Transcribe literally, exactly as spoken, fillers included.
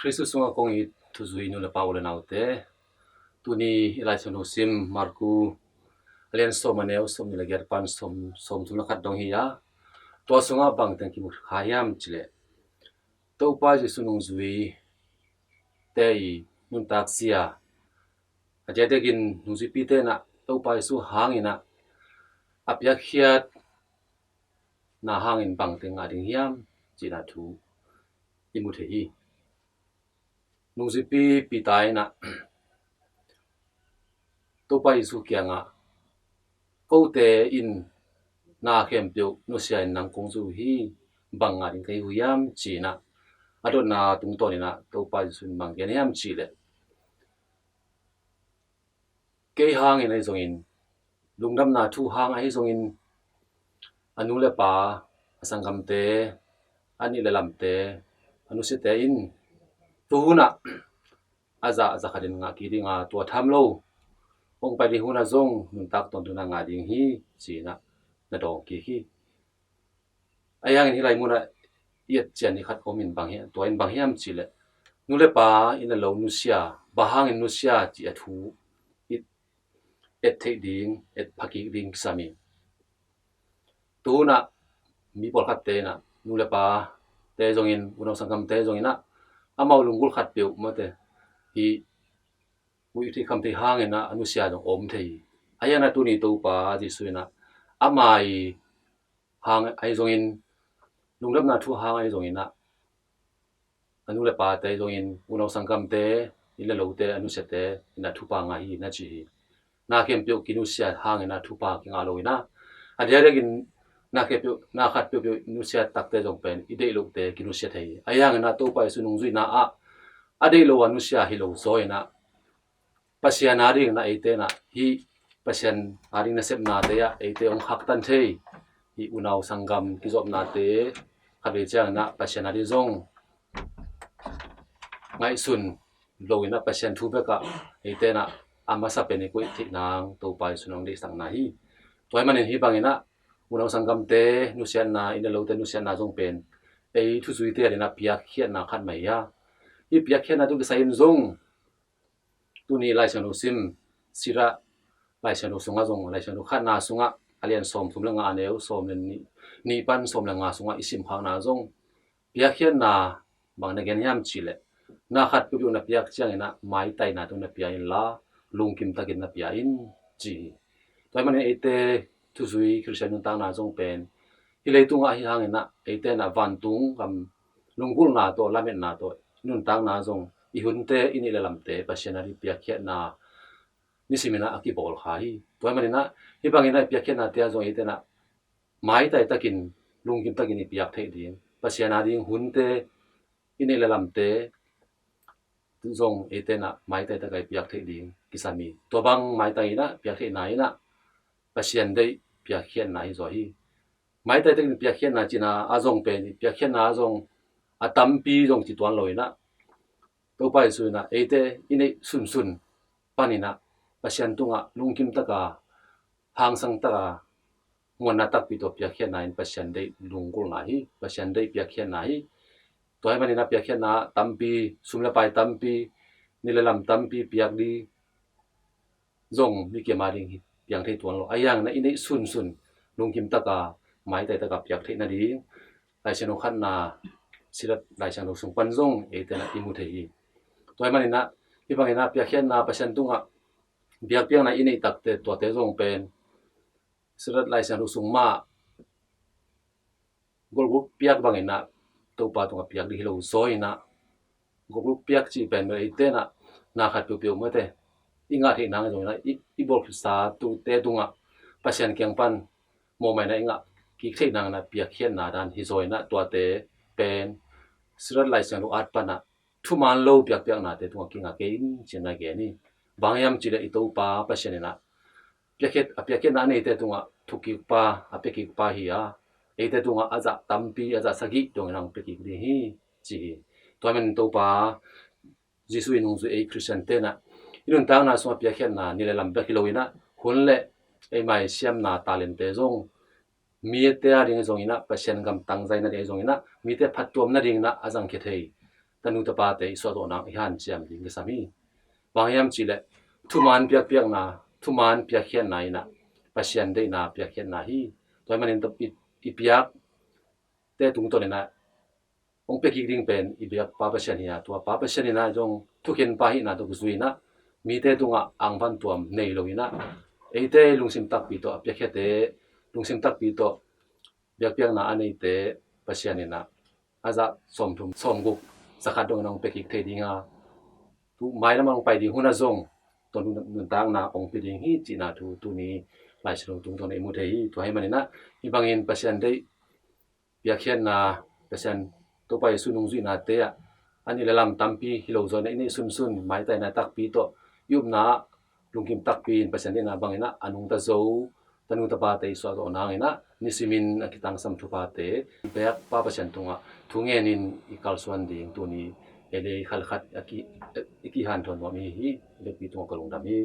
Khristu sungah kong it thuzui nu le pa u le naute, tuni i Lai Siangtho sim Marku a lian sawm a neu sawm nih le giat pan sawm, sawm thum le khat dong hi a, tua sungah bang teng kimu kha hiam cih leh, Topa Jesu nungzuite i nuntak zia, a diakdiakin nungzuipite in ah Topa Jesu hangin ah a piakkhiatna hangin bang teng ngah ding hiam cihna thu i mu thei hi. Nungzuipi Peter in ah Topa Jesu kiangah, "Kote in na khempeuh nusia in nang kong zu hi, bang ngah ding ka hi uh hiam?" ci-in ah a dotna tungtawn in ah Topa Jesu in bang gen hiam cih leh, "Kei hangin ahi zongin, lungdamna thu hang ahi zongin, a nu le pa, a sanggamte, a nih le lamte, a nusiate in tu hun ah a zah, a za khatin ngah kik ding a, tua tham lo hong pai ding hun ah zong nuntak tawntung in ah ngah ding hi," ci-in ah na dawng kik hi. Ahi hangin hih lai mun ah i et cian ni khat om in bang hiam, tua in bang hiam cih leh, nu le pa, inn le lo nusia, bang hangin nusia cih a thu i et theih ding, et pha kik ding kisam hi. Tu hun ah mi pawlkhatte in ah nu le pate zongin, unau sanggamte zongin ah amau lunggulh khatpeuh mate hi, huih theih kham theih hangin ah a nusia zong om thei hi. Ahi hangin ah tuni Topa Jesu in ah ama i hang ahi zongin, lungdamna thu hang ahi zongin ah a nu le pate ahi zongin, unau sanggamte, inn le lote, a nusiate in ah thupha ngah hi na ci hi. Na khempeuh kinusia hangin ah thupha kingah lo in ah, a diakdiakin na khempeuh, na khat peuhpeuh nusia takte zong pen i deih lohte kinusia thei hi. Ahi hangin ah Topa Jesu nungzuihna ah a deih lo a nusia hi lo zaw in ah, Pasian ading in ah eite in ah hih Pasian ading nasepnate ah eite hong khaktan thei, hih unau sanggam kizopnate khatvei ciangin ah Pasian ading zong ngaihsun lo in ah Pasian thu bekah eite in ah a masa pen i koih theih nang Topa Jesu in hong deihsakna hi. Tua ahih manin hih bangin ah unau sanggamte nusiatna, inn le lote nusiatna zong pen ei thuzuite ading in ah piakkhiatna khat mah hi a, hih piakkhiatna tawh kisai in zong tuni Lai Siangtho sim, Sirah Lai Siangtho sungah zong, Lai Siangtho khatna sungah a lian sawm thum le nga, a neu sawm le nih, nih pan sawm le nga sungah i simkhakna zong, piakkhiatna bang na gen hiam cih leh, na khat peuhpeuh na piak ciangin ah maitaina tawh na pia inla, lungkim takin na pia in, ci hi. Tua ahih manin eite thuzui Khristian nuntakna zong pen hih leitungah ahi hangin ah eite in ah vantung gam lunggulhna tawh, lametna tawh nuntakna zong, i hunte, i nih le lamte Pasian ading piakkhiatna nisimin ah a kibawl kha hi. Tua ahih manin ah hih bangin ah piakkhiatnate ah zong eite in ah maitai takin, lungkim takin i piak theih ding, Pasian ading hunte, i nih le lamte zong eite in ah maitai takin i piak theih ding kisam hi. Tua bang maitai in ah piak theihna in ah Pasian deih piakkhiatna hi zaw hi. Maitai takin piakkhiatna cihna ah zong pen, piakkhiatna ah zong a tampi zong ci tuan lo in ah, Topa Jesu in ah eite i neih sunsun panin ah Pasian tungah lungkim taka, hangsang taka, muanna takpi tawh piakkhiatna in Pasian deih lunggulhna hi, Pasian deih piakkhiatna hi. Tua ahih manin ah piakkhiatna tampi, sum le pai tampi, nih le lam tampi piak ding zong mi kiam ading hi piang thei tuan lo. Ahi hangin ah i neih sunsun lungkim taka, maitai taka piak theih nading Lai Siangtho khatna, Sirah Lai Siangtho sung pan zong eite in ah i mu thei hi. Tua ahih manin ah hih bangin ah piakkhiatna, Pasian tungah biakpiakna i neih takte, tuate zong pen Sirah Lai Siangtho sung mah golguk piak bangin ah Topa tungah piak ding hi lo zaw in ah, golguk piak cih pen bel eite in ah na khat peuhpeuh mate i ngah theih nang zongin ah, i, i bawl khitsa tute tungah Pasian kiang pan mawhmaina i ngah kik theih nang in ah piakkhiatna dan hi zaw in ah, tuate pen Sirah Lai Siangtho at pan ah thuman lo piakpiaknate tungah kingah kei in ci-in na gen hi. Bang hiam cih leh i Topa Pasian in ah piakkhiat, a piakkhiatna a neite tungah thuk kikpa, a pia kikpa hi a, eite tungah a zah tampi, a zah sagih dongin hong pia kik ding hi, ci hi. Tua ahih manin Topa Jesu i nungzui ei Khristiante in ah i nuntakna sungah piakkhiatna nih le lam bek hi lo in ah, hun le eima i siamna talente zong mite ading zongin ah, Pasian gam tangzai nading zongin ah, mite phattuam nadingin ah a zangkhia thei tanu tapate i suahzawh nang i hanciam ding kisam hi. Bang hiam cihleh thuman piakpiakna, thuman piakkhiatna in ah Pasian deihna piakkhiatna hi. Tua ahih manin i, i piakte tungtawn in ah hong pia kik ding pen i biak Pa Pasian hi a, tua Pa Pasian in ah zong thukhenpa hihna tawh kizui in ah mite tungah angvan tuam nei lo in ah eite lungsim takpi tawh a piakkhiate, lungsim takpi tawh biakpiakna a neite Pasian in ah a zah sawmthum sawmguk zakhat dongin hong pia kik thei ding a, tu mailam hong pai ding hun ah zong tua nuntakna hong pia ding hi cihna thu tuni Lai Siangtho tungtawn i mu thei hi. Tua ahih manin ah hih bangin Pasian deih piakkhiatna, Pasian Topa Jesu nungzuihnate ah a nih le lam tampi hi lo zaw in ah i neih sunsun maitai in ah takpi tawh i upna ah lungkim takpi in Pasian deihna bangin ah a nungta zo tanu tapate i suahzawh nang in ah nisimin a kitangsam thuphate i biak Pa Pasian tungah thu ngenin i kalsuan ding tuni ei le ei khat le khat a ki, i kihanthawn nuam i hi hi. I biakpi tungah ka lungdam hi.